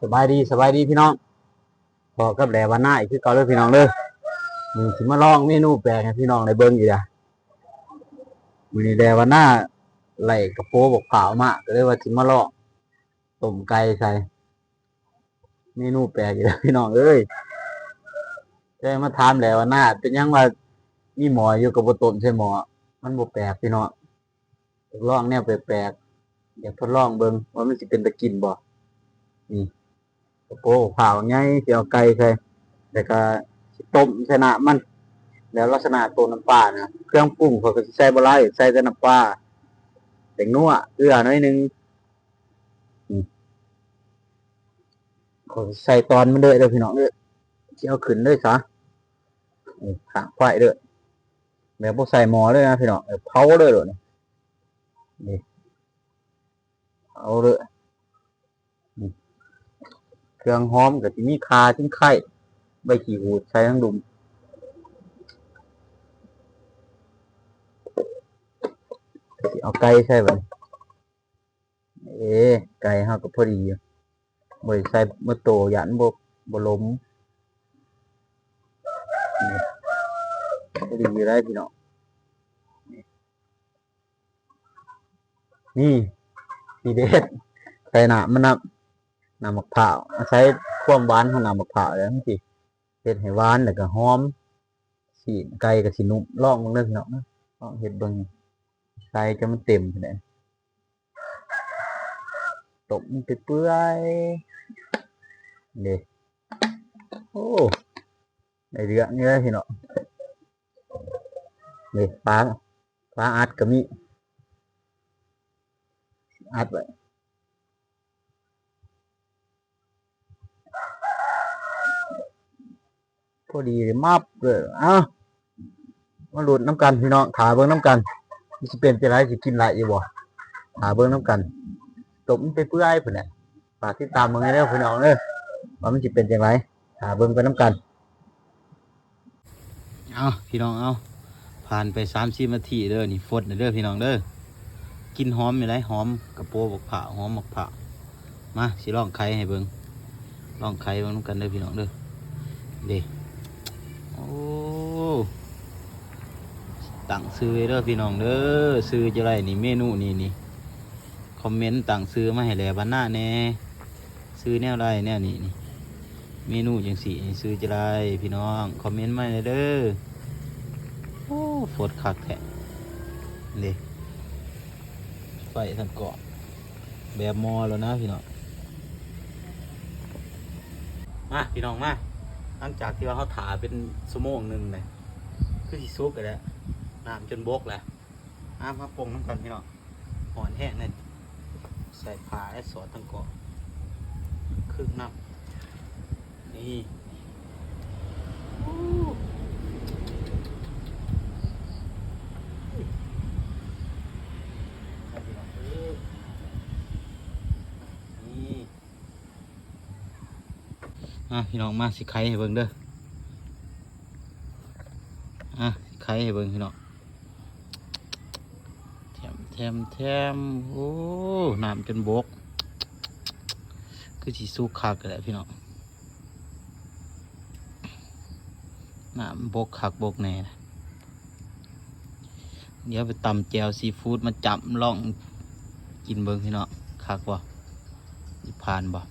ສະບາຍດີ ສະບາຍດີພີ່ນ້ອງ ພໍ້ກັບແຫຼວານາອີກຄືເກົ່າເດີພີ່ນ້ອງເດີ. ມື້ນີ້ຊິມາລອງເມນູແປກໃຫ້ພີ່ນ້ອງໄດ້ເບິ່ງອີກລະ. ມື້ນີ້ແຫຼວານາໄລ່ກະໂປບັກພ້າວມາ ກໍເລີຍວ່າຊິມາລອງຕົ້ມໄກ່ໃສ່. ເມນູແປກອີກແລ້ວພີ່ນ້ອງເອີຍ. ແຕ່ມາຖາມແຫຼວານາ ເປັນຫຍັງວ່າມີໝໍ້ຢູ່ກໍບໍ່ຕົ້ມໃສ່ໝໍ້? ມັນບໍ່ແປກພີ່ນ້ອງ. ຢາກລອງແນວແປກໆ ຢາກທົດລອງເບິ່ງວ່າມັນຊິເປັນຕາກິນບໍ່. ນີ້ ກະໂປບັກພ້າວໃຫຍ່ ຊິເອົາໄກ່ໃສ່ ແລ້ວກະຊິຕົ້ມໃສ່ນ້ຳມັນ. ແລ້ວລັກສະນະໂຕນ້ຳປານະ ເຄື່ອງປຸງຂ້ອຍກໍຊິໃສ່ບໍ່ຫຼາຍ ໃສ່ແຕ່ນ້ຳປາ ແປ້ງນົວ ເກືອໜ້ອຍໜຶ່ງ. ນີ້ ຂ້ອຍໃສ່ຕອນມັນເລີຍເດີພີ່ນ້ອງເດີ. ຊິເອົາຂຶ້ນເລີຍຊະ ນີ້ ຂ້າງໄຟເດີ. ແບບບໍ່ໃສ່ໝໍ້ເລີຍນະພີ່ນ້ອງ ແບບເຜົາເລີຍໂລດນີ້. ນີ້ ເຜົາເລີຍ. ນີ້ ເຄື່ອງຫອມກໍຊິມີຂ່າ ຊິງໄຄ ໃບຂີ້ຫູດ ໃສ່ທັງດຸມ. ຊິເອົາໄກ່ໃສ່ບັດນີ້. ເອີ ໄກ່ເຮົາກໍພໍດີຢູ່ ບໍ່ໄດ້ໃສ່ໝົດໂຕ ຢ້ານບໍ່ ບໍ່ລົມ. ນີ້ ພໍດີຢູ່ໄດ໋ພີ່ນ້ອງ. ນີ້ ນີ້ ທີເດັດ ໃສ່ນ້ຳມັນນຳ ນ້ຳໝາກພ້າວ ອາໄສຄວາມຫວານຂອງນ້ຳໝາກພ້າວ ແລ້ວມັນຊິເຮັດໃຫ້ຫວານ ແລ້ວກໍຫອມ. ຊີ້ນໄກ່ກໍຊິນຸ້ມ ລອງເບິ່ງເດີພີ່ນ້ອງ ລອງເຮັດເບິ່ງ ໃສ່ຈົນມັນເຕັມພຸ້ນແຫຼະ. ຕົ້ມມັນເປື່ອຍໆ ເດ້. ໂອ້ ໄດ້ເລື່ອງຢູ່ເດີພີ່ນ້ອງ. ນີ້ ຝາ ຝາອັດກໍມີ ອັດໄວ້. ພໍດີເລີຍ ມັບເລີຍ. ເອົ້າ ມາລຸ້ນນຳກັນພີ່ນ້ອງ ຖ້າເບິ່ງນຳກັນ ມັນຊິເປັນຈັ່ງໃດ ຊິກິນໄດ້ຢູ່ບໍ່? ຖ້າເບິ່ງນຳກັນ ຕົ້ມໄປເປື່ອຍພຸ້ນແຫຼະ. ຝາກຕິດຕາມເບິ່ງແດ່ເດີພີ່ນ້ອງເດີ ວ່າມັນຊິເປັນຈັ່ງໃດ ຖ້າເບິ່ງໄປນຳກັນ. ເອົາ ພີ່ນ້ອງເອົາ ຜ່ານໄປສາມສິບນາທີເດີ ນີ້ຟົດແລ້ວເດີພີ່ນ້ອງເດີ. ກິ່ນຫອມຢູ່ໃດ໋ ຫອມກະໂປບັກພ້າວ ຫອມບັກພ້າວ. ມາ ຊິລອງໄຂໃຫ້ເບິ່ງ ລອງໄຂເບິ່ງນຳກັນເດີພີ່ນ້ອງເດີ. ເດ້ ໂອ້ ຕັ້ງຊື່ເດີພີ່ນ້ອງເດີ ຊື່ຈະໄດ້ນີ້ ເມນູນີ້ນີ້ ຄອມເມັນຕັ້ງຊື່ມາໃຫ້ແຫຼວານາແດ່. ຊື່ແນວໃດແນວນີ້ນີ້ ເມນູຈັ່ງຊີ້ນີ້ ຊື່ຈະໄດ້ ພີ່ນ້ອງຄອມເມັນມາແດ່ເດີ. ໂອ້ ຟົດຄັກແທ້ເດ້. ໄຟທັງເກາະ ແບບໝໍ້ແລ້ວນະພີ່ນ້ອງ. ມາພີ່ນ້ອງມາ ຫຼັງຈາກທີ່ວ່າເຮົາຖ້າເປັນຊົ່ວໂມງໜຶ່ງແຫຼະ ຄືຊິສຸກແລ້ວ ນ້ຳຈົນບົກແລ້ວ. ມາ ມາປົງນຳກັນພີ່ນ້ອງ ຮ້ອນແຮງເລີຍ. ໃສ່ຜ້າແລະສອດທັງເກາະ ຄຶກນ້ຳ ນີ້. ໂອ້ ນີ້ ອ່ະ ພີ່ນ້ອງ ມາ ຊິໄຂໃຫ້ເບິ່ງເດີ. ອ່ະ ຊິໄຂໃຫ້ເບິ່ງພີ່ນ້ອງ ແຖມ ແຖມ ແຖມ. ໂອ້ ນ້ຳຈົນບົກ ຄືຊິສຸກຄັກແຫຼະພີ່ນ້ອງ. ນ້ຳບົກຄັກບົກແນ່. ດຽວໄປຕຳແຈ່ວຊີຟູດມາຈ້ຳລອງກິນເບິ່ງພີ່ນ້ອງ ຄັກບໍ່ ຊິຜ່ານບໍ່.